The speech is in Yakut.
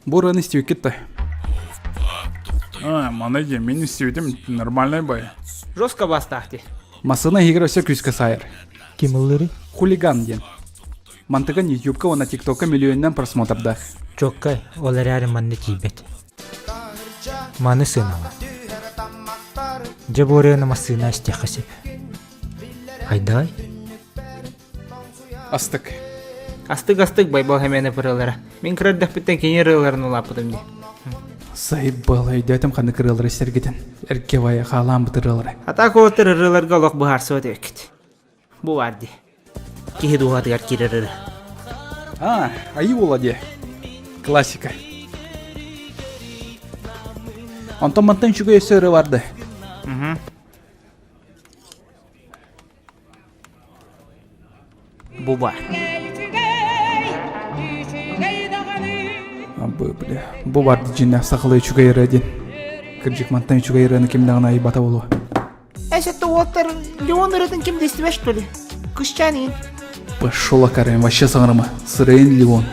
Бу ырыаны истибиккит да? А, маны дии, мин истибитим нормальный бай. Жестко бастаах дии. Массыына иһигэр өссө күүскэ саайар. Ким ыллырый? Хулиган диэн. Мантыгын Ютубка уонна ТикТокка миллионунан просмотрдаах. Чоккай, ол эрээри манна тиийбэт. Маны сыаналаа. Дьэ бу ырыаны массыына истиэххэ сөп. Хайдаҕай? Астык. Астык-астык Байбал Хэмэнов ырыалара. Мин кыра эрдэхпиттэн кини ырыаларын улааппытым дии. Сайбал өйдөөтүм ханнык ырыалары истэргитин. Эргэ байа хаалаан быт ырыалары. Атаак уолаттар ырыаларга олох быһаарсыбат эбиккит. Бу баар дии. Киһи дууһатыгар киирэр ырыа. А, айыы уола дии. Классика. Онтон мантан үчүгэй өссө ырыа барды. Мгм. Бу баар. Бу бля. Бу бар дьиннээх сахалыы үчүгэй ырыа диэн. Кырдьык мантан үчүгэй ырыаны ким даҕаны айбата буолуо. Эсетте уолаттар Леон ырыатын ким да истибэт что ли? Кысчаан иин. Пошел акарым, вообще саҥарыма. Сырайын Леон.